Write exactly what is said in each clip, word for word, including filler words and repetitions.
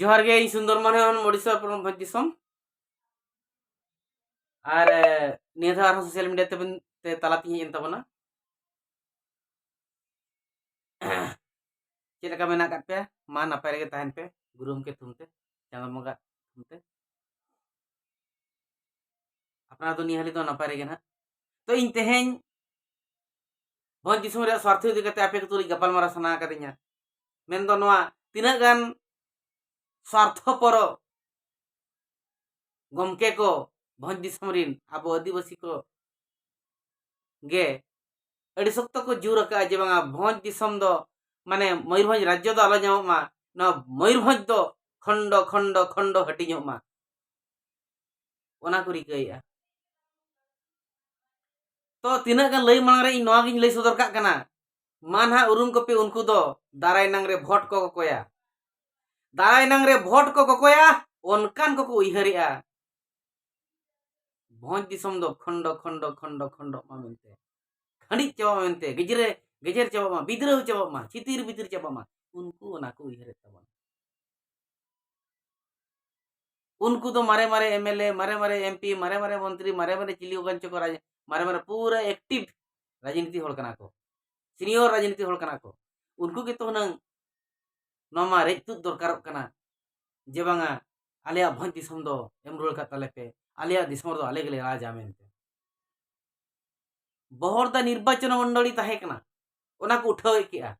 ᱡᱚᱦᱟᱨ ᱜᱮ, ᱤᱧ ᱥᱩᱱᱫᱚᱨ ᱢᱟᱱ ᱠᱷᱚᱱ ᱢᱚᱰᱤᱥᱚᱨ ᱯᱚᱱᱚᱛ ᱵᱷᱚᱸᱡᱽ ᱫᱤᱥᱚᱢ᱾ ᱟᱨ ᱮ, ᱱᱤᱭᱟᱹ ᱫᱷᱟᱣ ᱟᱨᱦᱚᱸ ᱥᱳᱥᱟᱞ ᱢᱤᱰᱤᱭᱟ ᱛᱮᱵᱮᱱ ᱛᱮ ᱛᱟᱞᱟᱛᱤᱧ ᱦᱮᱡ ᱮᱱ ᱛᱟᱵᱚᱱᱟ᱾ ᱪᱮᱫ ᱞᱮᱠᱟ ᱢᱮᱱᱟᱜ ᱟᱠᱟᱫ ᱯᱮᱭᱟ? ᱢᱟ ᱱᱟᱯᱟᱭ ᱨᱮᱜᱮ ᱛᱟᱦᱮᱱ ᱯᱮ, ᱜᱩᱨᱩ ᱜᱚᱢᱠᱮ ᱛᱷᱩᱢ ᱛᱮ, ᱪᱟᱸᱫᱚ ᱵᱚᱸᱜᱟ ᱛᱷᱩᱢ ᱛᱮ᱾ ᱟᱯᱱᱟᱨ ᱫᱚ ᱱᱤᱭᱟᱹ ᱦᱟᱹᱞᱤ ᱫᱚ ᱱᱟᱯᱟᱭ ᱨᱮᱜᱮ ᱱᱟᱦᱟᱜ᱾ ᱛᱚ, ᱤᱧ ᱛᱮᱦᱮᱧ ᱵᱷᱚᱸᱡᱽ ᱫᱤᱥᱚᱢ ᱨᱮᱭᱟᱜ ᱥᱣᱟᱨᱛᱷᱚ ᱤᱫᱤ ᱠᱟᱛᱮ ᱟᱯᱮ ᱠᱚ ᱛᱩᱞᱩᱡ ᱜᱟᱯᱟᱞᱢᱟᱨᱟᱣ ᱥᱟᱱᱟ ᱟᱠᱟᱫᱤᱧᱟ᱾ ᱢᱮᱱᱫᱚ ᱱᱚᱣᱟ ᱛᱤᱱᱟᱹᱜ ᱜᱟᱱ ᱥᱣᱟᱨᱛᱷᱚᱯᱚᱨᱚ ᱜᱚᱢᱠᱮ ᱠᱚ ᱵᱷᱚᱸᱡᱽ ᱫᱤᱥᱚᱢ ᱨᱤᱱ ᱟᱵᱚ ᱟᱹᱫᱤᱵᱟᱹᱥᱤ ᱠᱚ ᱜᱮ ᱟᱹᱰᱤ ᱥᱚᱠᱛᱚ ᱠᱚ ᱡᱳᱨ ᱟᱠᱟᱫᱼᱟ ᱡᱮ ᱵᱟᱝᱟ, ᱵᱷᱚᱸᱡᱽ ᱫᱤᱥᱚᱢ ᱫᱚ, ᱢᱟᱱᱮ, ᱢᱚᱭᱩᱨᱵᱷᱚᱸᱡᱽ ᱨᱟᱡᱽᱡᱚ ᱫᱚ ᱟᱞᱚ ᱧᱟᱢᱚᱜ ᱢᱟ, ᱱᱚᱣᱟ ᱢᱚᱭᱩᱨᱵᱷᱚᱸᱡᱽ ᱫᱚ ᱠᱷᱚᱸᱰᱚ ᱠᱷᱚᱸᱰᱚ ᱠᱷᱚᱸᱰᱚ ᱦᱟᱹᱴᱤᱧᱚᱜ ᱢᱟ, ᱚᱱᱟ ᱠᱚ ᱨᱤᱠᱟᱹᱭᱮᱫᱼᱟ᱾ ᱛᱚ, ᱛᱤᱱᱟᱹᱜ ᱜᱟᱱ ᱞᱟᱹᱭ ᱢᱟᱲᱟᱝ ᱨᱮ ᱤᱧ ᱱᱚᱣᱟ ᱜᱤᱧ ᱞᱟᱹᱭ ᱥᱚᱫᱚᱨ ᱠᱟᱜ ᱠᱟᱱᱟ, ᱢᱟ ᱱᱟᱦᱟᱜ ᱩᱨᱩᱢ ᱠᱚᱯᱮ ᱩᱱᱠᱩ ᱫᱚ ᱫᱟᱨᱟᱭ ᱱᱟᱝ ᱨᱮ ᱵᱷᱳᱴ ᱠᱚ ᱠᱚᱠᱚᱭᱟ᱾ ᱫᱟᱨᱟᱭ ᱱᱟᱝ ᱨᱮ ᱵᱷᱳᱴ ᱠᱚ ᱠᱚᱠᱚᱭᱟ, ᱚᱱᱠᱟᱱ ᱠᱚᱠᱚ ᱩᱭᱦᱟᱹᱨᱮᱜᱼᱟ ᱵᱷᱚᱸᱡᱽ ᱫᱤᱥᱚᱢ ᱫᱚ ᱠᱷᱚᱸᱰᱚ ᱠᱷᱚᱸᱰᱚ ᱠᱷᱚᱸᱰᱚ ᱠᱷᱚᱸᱰᱚᱜ ᱢᱟ ᱢᱮᱱᱛᱮ, ᱠᱷᱟᱹᱲᱤᱡ ᱪᱟᱵᱟᱜ ᱢᱟ ᱢᱮᱱᱛᱮ, ᱜᱮᱡᱮᱨ ᱜᱮᱡᱮᱨ ᱪᱟᱵᱟᱜ ᱢᱟ, ᱵᱤᱫᱽᱨᱟᱹᱣ ᱪᱟᱵᱟᱜ ᱢᱟ, ᱪᱷᱤᱛᱤᱨ ᱵᱤᱛᱤᱨ ᱪᱟᱵᱟᱜ ᱢᱟ, ᱩᱱᱠᱩ ᱚᱱᱟ ᱠᱚ ᱩᱭᱦᱟᱹᱨᱮᱫ ᱛᱟᱵᱚᱱᱟ᱾ ᱩᱱᱠᱩ ᱫᱚ ᱢᱟᱨᱮ ᱢᱟᱨᱮ ᱮᱢ ᱮᱞ ᱮ, ᱢᱟᱨᱮ ᱢᱟᱨᱮ ᱮᱢ ᱯᱤ, ᱢᱟᱨᱮ ᱢᱟᱨᱮ ᱢᱚᱱᱛᱨᱤ, ᱢᱟᱨᱮ ᱢᱟᱨᱮ ᱪᱤᱞᱤ ᱚᱠᱟᱱ ᱪᱚᱠᱚ ᱨᱟᱡᱽ-, ᱢᱟᱨᱮ ᱢᱟᱨᱮ ᱯᱩᱨᱟᱹ ᱮᱠᱴᱤᱵᱷ ᱨᱟᱡᱽᱱᱤᱛᱤ ᱦᱚᱲ ᱠᱟᱱᱟ ᱠᱚ, ᱥᱤᱱᱤᱭᱚᱨ ᱨᱟᱡᱽᱱᱤᱛᱤ ᱦᱚᱲ ᱠᱟᱱᱟ ᱠᱚ᱾ ᱩᱱᱠᱩ ᱜᱮᱛᱚ ᱦᱩᱱᱟᱹᱝ ᱱᱚᱣᱟ ᱢᱟ ᱨᱮᱡ ᱛᱩᱫ ᱫᱚᱨᱠᱟᱨᱚᱜ ᱠᱟᱱᱟ ᱡᱮ ᱵᱟᱝᱟ, ᱟᱞᱮᱭᱟᱜ ᱵᱷᱚᱸᱡᱽ ᱫᱤᱥᱚᱢ ᱫᱚ ᱮᱢ ᱨᱩᱣᱟᱹᱲ ᱠᱟᱜ ᱛᱟᱞᱮ ᱯᱮ, ᱟᱞᱮᱭᱟᱜ ᱫᱤᱥᱚᱢ ᱨᱮᱫᱚ ᱟᱞᱮ ᱜᱮᱞᱮ ᱨᱟᱡᱟ ᱢᱮᱱᱛᱮ᱾ ᱵᱚᱦᱚᱲᱫᱟ ᱱᱤᱨᱵᱟᱪᱚᱱ ᱢᱚᱱᱰᱚᱞᱤ ᱛᱟᱦᱮᱸ ᱠᱟᱱᱟ, ᱚᱱᱟ ᱠᱚ ᱩᱴᱷᱟᱹᱣ ᱦᱮᱡ ᱠᱮᱜᱼᱟ᱾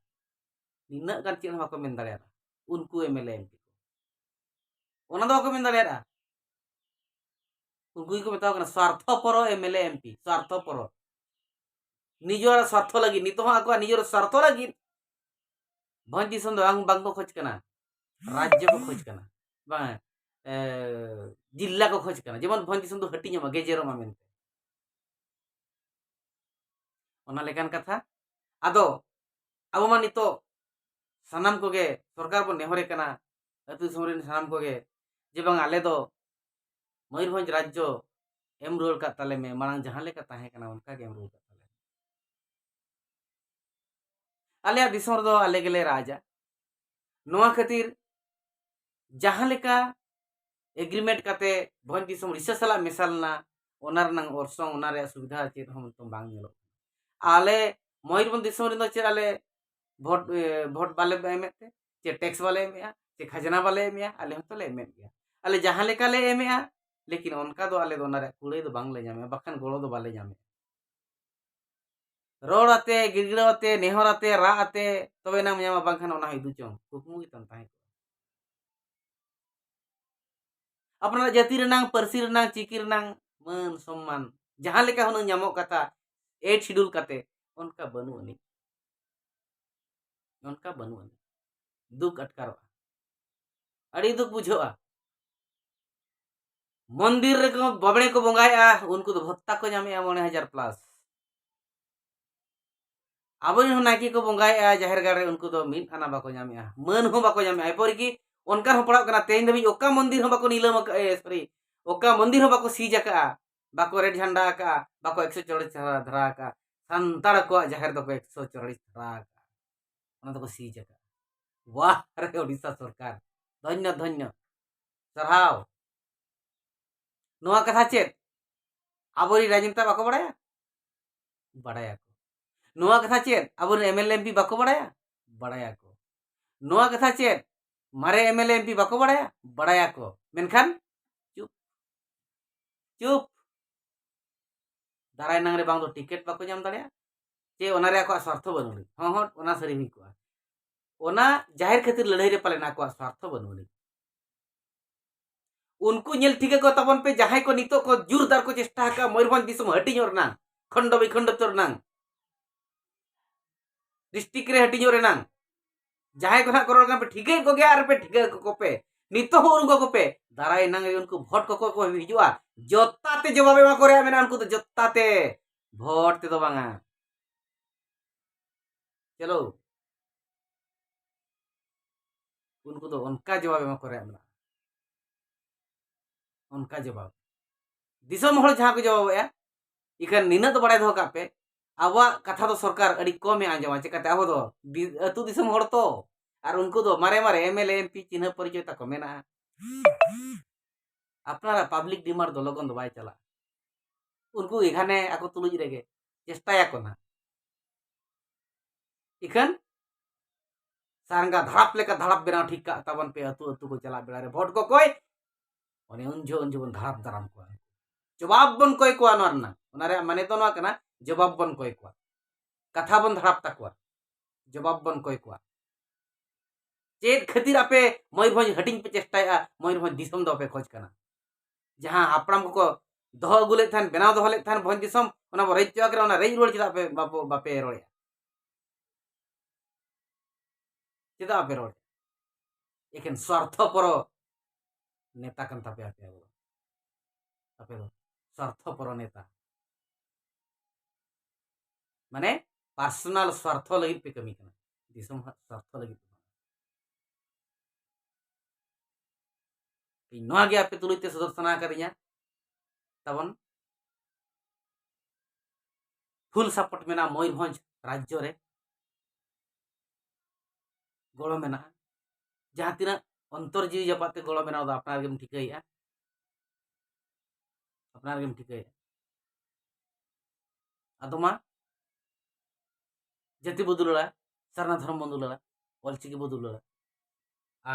ᱱᱤᱱᱟᱹᱜ ᱜᱟᱱ ᱪᱮᱫ ᱦᱚᱸ ᱵᱟᱠᱚ ᱢᱮᱱ ᱫᱟᱲᱮᱭᱟᱫᱟ ᱩᱱᱠᱩ M L A M P ᱠᱚ᱾ ᱚᱱᱟ ᱫᱚ ᱵᱟᱠᱚ ᱢᱮᱱ ᱫᱟᱲᱮᱭᱟᱫᱟ᱾ ᱩᱱᱠᱩ ᱜᱮᱠᱚ ᱢᱮᱛᱟᱣ ᱠᱟᱱᱟ ᱥᱣᱟᱨᱛᱷᱚᱯᱚᱨᱚ M L A M P, ᱥᱣᱟᱨᱛᱷᱚᱯᱚᱨᱚ᱾ ᱱᱤᱡᱚᱨᱟᱜ ᱥᱣᱟᱨᱛᱷᱚ ᱞᱟᱹᱜᱤᱫ, ᱱᱤᱛᱚᱜ ᱦᱚᱸ ᱟᱠᱚᱣᱟᱜ ᱱᱤᱡᱚᱨᱟᱜ ᱥᱣᱟᱨᱛᱷᱚ ᱞᱟᱹᱜᱤᱫ ᱵᱷᱚᱸᱡᱽ ᱫᱤᱥᱚᱢ ᱫᱚ ᱵᱟᱝ, ᱵᱟᱝ ᱠᱚ ᱠᱷᱚᱡᱽ ᱠᱟᱱᱟ, ᱨᱟᱡᱽᱡᱚ ᱠᱚ ᱠᱷᱚᱡᱽ ᱠᱟᱱᱟ, ᱵᱟᱝ, ᱮ, ᱡᱤᱞᱞᱟ ᱠᱚ ᱠᱷᱚᱡᱽ ᱠᱟᱱᱟ, ᱡᱮᱢᱚᱱ ᱵᱷᱚᱸᱡᱽ ᱫᱤᱥᱚᱢ ᱫᱚ ᱦᱟᱹᱴᱤᱧᱚᱜ ᱢᱟ, ᱜᱮᱡᱮᱨᱚᱜ ᱢᱟ ᱢᱮᱱᱛᱮ᱾ ᱚᱱᱟ ᱞᱮᱠᱟᱱ ᱠᱟᱛᱷᱟ᱾ ᱟᱫᱚ ᱟᱵᱚ ᱢᱟ ᱱᱤᱛᱚᱜ ᱥᱟᱱᱟᱢ ᱠᱚᱜᱮ ᱥᱚᱨᱠᱟᱨ ᱵᱚᱱ ᱱᱮᱦᱚᱨᱮ ᱠᱟᱱᱟ, ᱟᱹᱛᱩ ᱫᱤᱥᱚᱢ ᱨᱮᱱ ᱥᱟᱱᱟᱢ ᱠᱚᱜᱮ, ᱡᱮ ᱵᱟᱝ, ᱟᱞᱮ ᱫᱚ ᱢᱚᱭᱩᱨᱵᱷᱚᱸᱡᱽ ᱨᱟᱡᱽᱡᱚ ᱮᱢ ᱨᱩᱣᱟᱹᱲ ᱠᱟᱜ ᱛᱟᱞᱮ ᱢᱮ, ᱢᱟᱲᱟᱝ ᱡᱟᱦᱟᱸ ᱞᱮᱠᱟ ᱛᱟᱦᱮᱸ ᱠᱟᱱᱟ ᱚᱱᱠᱟ ᱜᱮ ᱮᱢ ᱨᱩᱣᱟᱹᱲ ᱠᱟᱜ ᱛᱟᱞᱮ ᱢᱮ᱾ ᱟᱞᱮᱭᱟᱜ ᱫᱤᱥᱚᱢ ᱨᱮᱫᱚ ᱟᱞᱮ ᱜᱮᱞᱮ ᱨᱟᱡᱟ᱾ ᱱᱚᱣᱟ ᱠᱷᱟᱹᱛᱤᱨ ᱡᱟᱦᱟᱸ ᱞᱮᱠᱟ ᱮᱜᱽᱨᱤᱢᱮᱱᱴ ᱠᱟᱛᱮ ᱵᱷᱚᱸᱡᱽ ᱫᱤᱥᱚᱢ ᱩᱲᱤᱥᱥᱟ ᱥᱟᱞᱟᱜ ᱢᱮᱥᱟ ᱞᱮᱱᱟ, ᱚᱱᱟ ᱨᱮᱱᱟᱜ ᱚᱨᱥᱚᱝ, ᱚᱱᱟ ᱨᱮᱭᱟᱜ ᱥᱩᱵᱤᱫᱷᱟ ᱪᱮᱫ ᱦᱚᱸ ᱱᱤᱛᱚᱝ ᱵᱟᱝ ᱧᱮᱞᱚᱜ ᱠᱟᱱᱟ᱾ ᱟᱞᱮ ᱢᱚᱭᱩᱨᱵᱷᱚᱸᱡᱽ ᱫᱤᱥᱚᱢ ᱨᱮᱫᱚ ᱪᱮᱫ ᱟᱞᱮ ᱵᱷᱳᱴ, ᱮ, ᱵᱷᱳᱴ ᱵᱟᱞᱮ ᱮᱢᱮᱫ ᱛᱮ, ᱪᱮ ᱴᱮᱠᱥ ᱵᱟᱞᱮ ᱮᱢᱮᱫᱼᱟ, ᱪᱮ ᱠᱷᱟᱡᱽᱱᱟ ᱵᱟᱞᱮ ᱮᱢᱮᱫᱼᱟ, ᱟᱞᱮ ᱦᱚᱸᱛᱚ ᱞᱮ ᱮᱢᱮᱫ ᱜᱮᱭᱟ᱾ ᱟᱞᱮ ᱡᱟᱦᱟᱸ ᱞᱮᱠᱟ ᱞᱮ ᱮᱢᱮᱫᱼᱟ, ᱞᱮᱠᱤᱱ ᱚᱱᱠᱟ ᱫᱚ ᱟᱞᱮ ᱫᱚ ᱚᱱᱟ ᱨᱮᱭᱟᱜ ᱠᱩᱲᱟᱹᱭ ᱫᱚ ᱵᱟᱝᱞᱮ ᱧᱟᱢᱮᱫᱼᱟ, ᱵᱟᱠᱷᱟᱱ ᱜᱚᱲᱚ ᱫᱚ ᱵᱟᱞᱮ ᱧᱟᱢᱮᱫᱼᱟ᱾ ᱨᱚᱲ ᱟᱛᱮ, ᱜᱤᱲᱜᱤᱲᱟᱹᱣ ᱟᱛᱮ, ᱱᱮᱦᱚᱨ ᱟᱛᱮ, ᱨᱟᱜ ᱟᱛᱮ, ᱛᱚᱵᱮ ᱮᱱᱟᱝ ᱧᱟᱢᱟ, ᱵᱟᱝᱠᱷᱟᱱ ᱚᱱᱟ ᱦᱚᱸ ᱤᱫᱩ ᱪᱚᱝ, ᱠᱩᱠᱢᱩ ᱜᱮ ᱛᱟᱢ ᱛᱟᱦᱮᱸ ᱠᱚᱜᱼᱟ᱾ ᱟᱯᱱᱟᱨᱟᱜ ᱡᱟᱹᱛᱤ ᱨᱮᱱᱟᱝ, ᱯᱟᱹᱨᱥᱤ ᱨᱮᱱᱟᱝ, ᱪᱤᱠᱤ ᱨᱮᱱᱟᱝ ᱢᱟᱹᱱ ᱥᱚᱢᱢᱟᱱ ᱡᱟᱦᱟᱸ ᱞᱮᱠᱟ ᱦᱩᱱᱟᱹᱝ ᱧᱟᱢᱚᱜ ᱠᱟᱛᱷᱟ, ᱮᱭᱤᱴ ᱥᱤᱰᱩᱞ ᱠᱟᱛᱮ, ᱚᱱᱠᱟ ᱵᱟᱹᱱᱩᱜ ᱟᱹᱱᱤᱡ, ᱚᱱᱠᱟ ᱵᱟᱹᱱᱩᱜ ᱟᱹᱱᱤᱡ᱾ ᱫᱩᱠ ᱟᱴᱠᱟᱨᱚᱜᱼᱟ, ᱟᱹᱰᱤ ᱫᱩᱠ ᱵᱩᱡᱷᱟᱹᱜᱼᱟ᱾ ᱢᱚᱱᱫᱤᱨ ᱨᱮᱠᱚ ᱵᱟᱵᱽᱲᱮ ᱠᱚ ᱵᱚᱸᱜᱟᱭᱮᱫᱼᱟ, ᱩᱱᱠᱩ ᱫᱚ ᱵᱷᱚᱛᱛᱟ ᱠᱚ ᱧᱟᱢᱮᱫᱼᱟ ᱢᱚᱬᱮ ᱦᱟᱡᱟᱨ ᱯᱞᱟᱥ᱾ ᱟᱵᱚᱨᱮᱱ ᱦᱚᱸ ᱱᱟᱭᱠᱮ ᱠᱚ ᱵᱚᱸᱜᱟᱭᱮᱫᱼᱟ ᱡᱟᱦᱮᱨ ᱜᱟᱲ ᱨᱮ, ᱩᱱᱠᱩ ᱫᱚ ᱢᱤᱫ ᱟᱱᱟ ᱵᱟᱠᱚ ᱧᱟᱢᱮᱫᱼᱟ, ᱢᱟᱹᱱ ᱦᱚᱸ ᱵᱟᱠᱚ ᱧᱟᱢᱮᱫᱼᱟ᱾ ᱮᱯᱚᱨᱤᱠᱤ ᱚᱱᱠᱟᱱ ᱦᱚᱸ ᱯᱟᱲᱟᱜ ᱠᱟᱱᱟ, ᱛᱮᱦᱮᱧ ᱫᱷᱟᱹᱵᱤᱡ ᱚᱠᱟ ᱢᱚᱱᱫᱤᱨ ᱦᱚᱸ ᱵᱟᱠᱚ ᱱᱤᱞᱟᱹᱢ ᱟᱠᱟᱫᱼᱟ, ᱮ, ᱥᱚᱨᱤ, ᱚᱠᱟ ᱢᱚᱱᱫᱤᱨ ᱦᱚᱸ ᱵᱟᱠᱚ ᱥᱤᱡᱽ ᱟᱠᱟᱫᱼᱟ, ᱵᱟᱠᱚ ᱨᱮᱰ ᱡᱷᱟᱱᱰᱟ ᱟᱠᱟᱫᱼᱟ, ᱵᱟᱠᱚ ᱮᱠᱥᱚ ᱪᱚᱞᱞᱤᱥ ᱫᱷᱟᱨᱟ, ᱫᱷᱟᱨᱟ ᱟᱠᱟᱫᱼᱟ᱾ ᱥᱟᱱᱛᱟᱲ ᱠᱚᱣᱟᱜ ᱡᱟᱦᱮᱨ ᱫᱚᱠᱚ ᱮᱠᱥᱚ ᱪᱚᱞᱞᱤᱥ ᱫᱷᱟᱨᱟ ᱟᱠᱟᱫᱼᱟ, ᱚᱱᱟ ᱫᱚᱠᱚ ᱥᱤᱡᱽ ᱟᱠᱟᱫᱼᱟ᱾ ᱣᱟᱦ ᱨᱮ ᱳᱰᱤᱥᱟ ᱥᱚᱨᱠᱟᱨ, ᱫᱷᱚᱱᱭᱚ ᱫᱷᱚᱱᱭᱚ, ᱥᱟᱨᱦᱟᱣ᱾ ᱱᱚᱣᱟ ᱠᱟᱛᱷᱟ ᱪᱮᱫ ᱟᱵᱚᱨᱮᱱ ᱨᱟᱡᱽᱱᱮᱛᱟ ᱵᱟᱠᱚ ᱵᱟᱲᱟᱭᱟ? ᱵᱟᱲᱟᱭᱟᱠᱚ᱾ ᱱᱚᱣᱟ ᱠᱟᱛᱷᱟ ᱪᱮᱫ ᱟᱵᱚᱨᱮᱱ M L A M P ᱵᱟᱠᱚ ᱵᱟᱲᱟᱭᱟ? ᱵᱟᱲᱟᱭᱟᱠᱚ᱾ ᱱᱚᱣᱟ ᱠᱟᱛᱷᱟ ᱪᱮᱫ ᱢᱟᱨᱮ M L A M P ᱵᱟᱠᱚ ᱵᱟᱲᱟᱭᱟ? ᱵᱟᱲᱟᱭᱟᱠᱚ᱾ ᱢᱮᱱᱠᱷᱟᱱ ᱪᱩᱯ, ᱪᱩᱯ᱾ ᱫᱟᱨᱟᱭ ᱱᱟᱝ ᱨᱮ ᱵᱟᱝ ᱫᱚ ᱴᱤᱠᱤᱴ ᱵᱟᱠᱚ ᱧᱟᱢ ᱫᱟᱲᱮᱭᱟᱜᱼᱟ, ᱪᱮ ᱚᱱᱟ ᱨᱮ ᱟᱠᱚᱣᱟᱜ ᱥᱣᱟᱨᱛᱷᱚ ᱵᱟᱹᱱᱩᱜ ᱟᱹᱱᱤᱡ᱾ ᱦᱚᱸ, ᱦᱚᱸ, ᱚᱱᱟ ᱥᱟᱹᱨᱤ ᱦᱩᱭ ᱠᱚᱜᱼᱟ᱾ ᱚᱱᱟ ᱡᱟᱦᱮᱨ ᱠᱷᱟᱹᱛᱤᱨ ᱞᱟᱹᱲᱦᱟᱹᱭ ᱨᱮ ᱯᱟᱞᱮᱱ ᱟᱠᱚᱣᱟᱜ ᱥᱣᱟᱨᱛᱷᱚ ᱵᱟᱹᱱᱩᱜ ᱟᱹᱱᱤᱡ᱾ ᱩᱱᱠᱩ ᱧᱮᱞ ᱴᱷᱤᱠ ᱟᱠᱚ ᱛᱟᱵᱚᱱ ᱯᱮ, ᱡᱟᱦᱟᱸᱭ ᱠᱚ ᱱᱤᱛᱚᱜ ᱠᱚ ᱡᱳᱨᱫᱟᱨ ᱠᱚ ᱪᱮᱥᱴᱟ ᱟᱠᱟᱫ ᱢᱚᱭᱩᱨᱵᱷᱚᱸᱡᱽ ᱫᱤᱥᱚᱢ ᱦᱟᱹᱴᱤᱧᱚᱜ ᱨᱮᱱᱟᱝ, ᱠᱷᱚᱱᱰᱚ ᱵᱤᱠᱷᱚᱱᱰᱚ ᱨᱮᱱᱟᱝ, ᱰᱤᱥᱴᱨᱤᱠᱴ ᱨᱮ ᱦᱟᱹᱴᱤᱧᱚᱜ ᱨᱮᱱᱟᱝ᱾ ᱡᱟᱦᱟᱸᱭ ᱠᱚ ᱱᱟᱦᱟᱜ ᱠᱚ ᱨᱚᱲ ᱠᱟᱱᱟ ᱯᱮ, ᱴᱷᱤᱠᱟᱹᱭᱮᱫ ᱠᱚᱜᱮᱭᱟ ᱟᱨ ᱯᱮ ᱴᱷᱤᱠᱟᱹ ᱠᱚ ᱯᱮ, ᱱᱤᱛᱚᱜ ᱦᱚᱸ ᱩᱨᱩᱢ ᱠᱚᱠᱚ ᱯᱮ᱾ ᱫᱟᱨᱟᱭ ᱱᱟᱝ ᱨᱮ ᱩᱱᱠᱩ ᱵᱷᱳᱴ ᱠᱚᱠᱚ ᱠᱚ ᱦᱤᱡᱩᱜᱼᱟ, ᱡᱚᱛᱟ ᱛᱮ ᱡᱚᱵᱟᱵ ᱮᱢᱟ ᱠᱚ ᱨᱮᱭᱟᱜ ᱢᱮᱱᱟᱜᱼᱟ ᱩᱱᱠᱩ ᱫᱚ, ᱡᱚᱛᱟ ᱛᱮ, ᱵᱷᱳᱴ ᱛᱮᱫᱚ ᱵᱟᱝᱟ᱾ ᱪᱚᱞᱚ, ᱩᱱᱠᱩ ᱫᱚ ᱚᱱᱠᱟ ᱡᱚᱵᱟᱵ ᱮᱢᱟ ᱠᱚ ᱨᱮᱭᱟᱜ ᱢᱮᱱᱟᱜᱼᱟ, ᱚᱱᱠᱟ ᱡᱚᱵᱟᱵ᱾ ᱫᱤᱥᱚᱢ ᱦᱚᱲ ᱡᱟᱦᱟᱸ ᱠᱚ ᱡᱚᱵᱟᱵᱮᱜᱼᱟ, ᱤᱠᱷᱟᱹᱱ ᱱᱤᱱᱟᱹᱜ ᱫᱚ ᱵᱟᱲᱟᱭ ᱫᱚᱦᱚ ᱠᱟᱜ ᱯᱮ, ᱟᱵᱚᱣᱟᱜ ᱠᱟᱛᱷᱟ ᱫᱚ ᱥᱚᱨᱠᱟᱨ ᱟᱹᱰᱤ ᱠᱚᱢᱮ ᱟᱸᱡᱚᱢᱟ᱾ ᱪᱮᱠᱟᱛᱮ? ᱟᱵᱚ ᱫᱚ ᱫᱤ-, ᱟᱹᱛᱩ ᱫᱤᱥᱚᱢ ᱦᱚᱲ ᱛᱚ, ᱟᱨ ᱩᱱᱠᱩ ᱫᱚ ᱢᱟᱨᱮ ᱢᱟᱨᱮ M L A, M P ᱪᱤᱱᱦᱟᱹ ᱯᱚᱨᱤᱪᱚᱭ ᱛᱟᱠᱚ ᱢᱮᱱᱟᱜᱼᱟ᱾ ᱟᱯᱱᱟᱨᱟᱜ ᱯᱟᱵᱽᱞᱤᱠ ᱰᱤᱢᱟᱱᱰ ᱫᱚ ᱞᱚᱜᱚᱱ ᱫᱚ ᱵᱟᱭ ᱪᱟᱞᱟᱜᱼᱟ᱾ ᱩᱱᱠᱩ ᱜᱮ ᱜᱷᱟᱱᱮ ᱟᱠᱚ ᱛᱩᱞᱩᱡ ᱨᱮᱜᱮ ᱪᱮᱥᱴᱟᱭᱟᱠᱚ ᱱᱟᱦᱟᱜ᱾ ᱤᱠᱷᱟᱹᱱ ᱥᱟᱨᱜᱟ ᱫᱷᱟᱲᱟᱯ ᱞᱮᱠᱟ ᱫᱷᱟᱲᱟᱯ ᱵᱮᱱᱟᱣ ᱴᱷᱤᱠ ᱠᱟᱜ ᱛᱟᱵᱚᱱ ᱯᱮ, ᱟᱹᱛᱩ ᱟᱹᱛᱩ ᱠᱚ ᱪᱟᱞᱟᱜ ᱵᱮᱲᱟ ᱨᱮ ᱵᱷᱳᱴ ᱠᱚ ᱠᱚᱭ, ᱚᱱᱮ ᱩᱱ ᱡᱚᱦᱚᱜ ᱩᱱ ᱡᱚᱦᱚᱜ ᱵᱚᱱ ᱫᱷᱟᱲᱟᱯ ᱫᱟᱨᱟᱢ ᱠᱚᱣᱟ, ᱡᱚᱵᱟᱵ ᱵᱚᱱ ᱠᱚᱭ ᱠᱚᱣᱟ᱾ ᱱᱚᱣᱟ ᱨᱮᱱᱟᱜ, ᱚᱱᱟ ᱨᱮᱭᱟᱜ ᱢᱟᱱᱮ ᱫᱚ ᱱᱚᱣᱟ ᱠᱟᱱᱟ, ᱡᱚᱵᱟᱵ ᱵᱚᱱ ᱠᱚᱭ ᱠᱚᱣᱟ, ᱠᱟᱛᱷᱟ ᱵᱚᱱ ᱫᱷᱟᱲᱟᱯ ᱛᱟᱠᱚᱣᱟ, ᱡᱚᱵᱟᱵ ᱵᱚᱱ ᱠᱚᱭ ᱠᱚᱣᱟ᱾ ᱪᱮᱫ ᱠᱷᱟᱹᱛᱤᱨ ᱟᱯᱮ ᱢᱚᱭᱩᱨᱵᱷᱚᱸᱡᱽ ᱦᱟᱹᱴᱤᱧ ᱯᱮ ᱪᱮᱥᱴᱟᱭᱮᱫᱼᱟ? ᱢᱚᱭᱩᱨᱵᱷᱚᱸᱡᱽ ᱫᱤᱥᱚᱢ ᱫᱚ ᱵᱟᱯᱮ ᱠᱷᱚᱡᱽ ᱠᱟᱱᱟ᱾ ᱡᱟᱦᱟᱸ ᱦᱟᱯᱲᱟᱢ ᱠᱚᱠᱚ ᱫᱚᱦᱚ ᱟᱹᱜᱩ ᱞᱮᱫ ᱛᱟᱦᱮᱱ, ᱵᱮᱱᱟᱣ ᱫᱚᱦᱚ ᱞᱮᱫ ᱛᱟᱦᱮᱱ ᱵᱷᱚᱸᱡᱽ ᱫᱤᱥᱚᱢ, ᱚᱱᱟ ᱵᱚ ᱨᱮᱡ ᱦᱚᱪᱚ ᱟᱠᱟᱫᱟ, ᱚᱱᱟ ᱨᱮᱡ ᱨᱩᱣᱟᱹᱲ ᱪᱮᱫᱟᱜ ᱯᱮ ᱵᱟᱯᱮ, ᱵᱟᱯᱮ ᱨᱚᱲᱮᱫᱼᱟ? ᱪᱮᱫᱟᱜ ᱵᱟᱯᱮ ᱨᱚᱲᱮᱫᱼᱟ? ᱮᱠᱮᱱ ᱥᱣᱟᱨᱛᱷᱚᱯᱚᱨᱚ ᱱᱮᱛᱟ ᱠᱟᱱ ᱛᱟᱯᱮᱭᱟ ᱟᱯᱮ ᱫᱚ᱾ ᱟᱯᱮ ᱫᱚ ᱥᱣᱟᱨᱛᱷᱚᱯᱚᱨᱚ ᱱᱮᱛᱟ᱾ ᱢᱟᱱᱮ ᱯᱟᱨᱥᱚᱱᱟᱞ ᱥᱣᱟᱨᱛᱷᱚ ᱞᱟᱹᱜᱤᱫ ᱯᱮ ᱠᱟᱹᱢᱤ ᱠᱟᱱᱟ, ᱫᱤᱥᱚᱢ ᱦᱟᱜ ᱥᱣᱟᱨᱛᱷᱚ ᱞᱟᱹᱜᱤᱫ ᱫᱚ ᱵᱟᱝ᱾ ᱤᱧ ᱱᱚᱣᱟ ᱜᱮ ᱟᱯᱮ ᱛᱩᱞᱩᱡ ᱛᱮ ᱥᱚᱫᱚᱨ ᱥᱟᱱᱟ ᱠᱟᱫᱤᱧᱟ᱾ ᱛᱟᱵᱚᱱ ᱯᱷᱩᱞ ᱥᱟᱯᱳᱨᱴ ᱢᱮᱱᱟᱜᱼᱟ ᱢᱚᱭᱩᱨᱵᱷᱚᱸᱡᱽ ᱨᱟᱡᱽᱡᱚ ᱨᱮ᱾ ᱜᱚᱲᱚ ᱢᱮᱱᱟᱜᱼᱟ᱾ ᱡᱟᱦᱟᱸ ᱛᱤᱱᱟᱹᱜ ᱚᱱᱛᱚᱨ ᱡᱤᱣᱤ ᱡᱟᱯᱟᱜ ᱛᱮ ᱜᱚᱲᱚ ᱢᱮᱱᱟᱜᱼᱟ, ᱚᱱᱟ ᱫᱚ ᱟᱯᱱᱟᱨ ᱜᱮᱢ ᱴᱷᱤᱠᱟᱹᱭᱮᱫᱼᱟ, ᱟᱯᱱᱟᱨ ᱜᱮᱢ ᱴᱷᱤᱠᱟᱹᱭᱮᱫᱼᱟ᱾ ᱟᱫᱚ ᱢᱟ ᱡᱟᱹᱛᱤ ᱵᱚ ᱫᱩᱞᱟᱹᱲᱟ, ᱥᱟᱨᱱᱟ ᱫᱷᱚᱨᱚᱢ ᱵᱚᱱ ᱫᱩᱞᱟᱹᱲᱟ, ᱚᱞᱪᱤᱠᱤ ᱵᱚ ᱫᱩᱞᱟᱹᱲᱟ,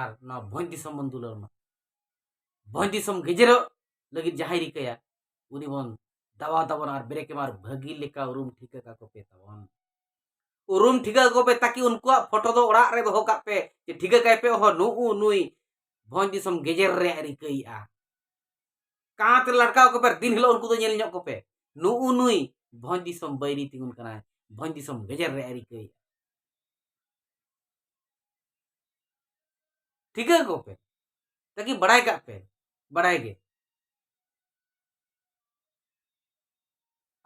ᱟᱨ ᱱᱚᱣᱟ ᱵᱷᱚᱸᱡᱽ ᱫᱤᱥᱚᱢ ᱵᱚᱱ ᱫᱩᱞᱟᱹᱲ ᱢᱟ᱾ ᱵᱷᱚᱸᱡᱽ ᱫᱤᱥᱚᱢ ᱜᱮᱡᱮᱨᱚᱜ ᱞᱟᱹᱜᱤᱫ ᱡᱟᱦᱟᱸᱭ ᱨᱤᱠᱟᱹᱭᱟ, ᱩᱱᱤ ᱵᱚᱱ ᱫᱟᱵᱟᱣ ᱛᱟᱵᱚᱱᱟ ᱟᱨ ᱵᱨᱮᱠ ᱮᱢᱟ ᱟᱨ ᱵᱷᱟᱹᱜᱤ ᱞᱮᱠᱟ ᱩᱨᱩᱢ ᱴᱷᱤᱠᱟᱹ ᱠᱟᱠᱚ ᱯᱮ ᱛᱟᱵᱚᱱ᱾ ᱩᱨᱩᱢ ᱴᱷᱤᱠᱟᱹ ᱠᱟᱠᱚ ᱯᱮ, ᱛᱟᱠᱤ ᱩᱱᱠᱩᱣᱟᱜ ᱯᱷᱳᱴᱳ ᱫᱚ ᱚᱲᱟᱜ ᱨᱮ ᱫᱚᱦᱚ ᱠᱟᱜ ᱯᱮ, ᱡᱮ ᱴᱷᱤᱠᱟᱹ ᱠᱟᱭ ᱯᱮ, ᱚᱦᱚ, ᱱᱩᱜᱼᱩ ᱱᱩᱭ ᱵᱷᱚᱸᱡᱽ ᱫᱤᱥᱚᱢ ᱜᱮᱡᱮᱨ ᱨᱮᱭᱟᱜ ᱨᱤᱠᱟᱹᱭᱮᱫᱼᱟ᱾ ᱠᱟᱸᱛ ᱨᱮ ᱞᱟᱴᱠᱟᱣ ᱠᱚᱯᱮ, ᱫᱤᱱ ᱦᱤᱞᱳᱜ ᱩᱱᱠᱩ ᱫᱚ ᱧᱮᱞ ᱧᱚᱜ ᱠᱚᱯᱮ, ᱱᱩᱜᱼᱩ ᱱᱩᱭ ᱵᱷᱚᱸᱡᱽ ᱫᱤᱥᱚᱢ ᱵᱟᱹᱭᱨᱤ ᱛᱤᱸᱜᱩᱱ ᱠᱟᱱᱟᱭ, ᱵᱷᱚᱸᱡᱽ ᱫᱤᱥᱚᱢ ᱜᱮᱡᱮᱨ ᱨᱮᱭᱟᱜ ᱨᱤᱠᱟᱹᱭᱮᱫᱼᱟ᱾ ᱴᱷᱤᱠᱟᱹ ᱠᱚᱯᱮ, ᱛᱟᱠᱤ ᱵᱟᱲᱟᱭ ᱠᱟᱜ ᱯᱮ, ᱵᱟᱲᱟᱭ ᱜᱮ᱾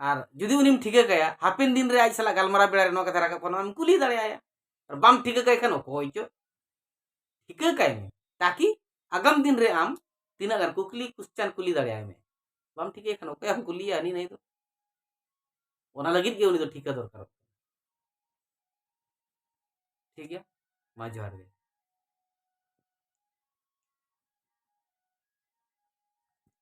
ᱟᱨ ᱡᱩᱫᱤ ᱩᱱᱤᱢ ᱴᱷᱤᱠᱟᱹ ᱠᱟᱭᱟ, ᱦᱟᱯᱮᱱ ᱫᱤᱱ ᱨᱮ ᱟᱡ ᱥᱟᱞᱟᱜ ᱜᱟᱞᱢᱟᱨᱟᱣ ᱵᱮᱲᱟ ᱨᱮ ᱱᱚᱣᱟ ᱠᱟᱛᱷᱟ ᱨᱟᱠᱟᱵ ᱠᱷᱟᱱ, ᱟᱢ ᱠᱩᱞᱤ ᱫᱟᱲᱮᱭᱟᱭᱟ᱾ ᱟᱨ ᱵᱟᱢ ᱴᱷᱤᱠᱟᱹ ᱠᱟᱭ ᱠᱷᱟᱱ ᱚᱠᱚᱭ ᱪᱚ ᱴᱷᱤᱠᱟᱹ ᱠᱟᱭ ᱢᱮ, ᱛᱟᱠᱤ ᱟᱜᱟᱢ ᱫᱤᱱ ᱨᱮ ᱟᱢ ᱛᱤᱱᱟᱹᱜ ᱜᱟᱱ ᱠᱩᱠᱞᱤ ᱠᱩᱥᱪᱟᱱ ᱠᱩᱞᱤ ᱫᱟᱲᱮᱭᱟᱭ ᱢᱮ᱾ ᱵᱟᱢ ᱴᱷᱤᱠᱟᱹᱭ ᱠᱷᱟᱱ ᱚᱠᱚᱭᱮᱢ ᱠᱩᱞᱤᱭᱟ ᱦᱟᱹᱱᱤ ᱱᱟᱹᱭ ᱫᱚ? ᱚᱱᱟ ᱞᱟᱹᱜᱤᱫ ᱜᱮ ᱩᱱᱤ ᱫᱚ ᱴᱷᱤᱠᱟᱹ ᱫᱚᱨᱠᱟᱨᱚᱜ ᱠᱟᱱᱟ᱾ ᱴᱷᱤᱠ ᱜᱮᱭᱟ? ᱢᱟ ᱡᱚᱦᱟᱨ ᱜᱮ᱾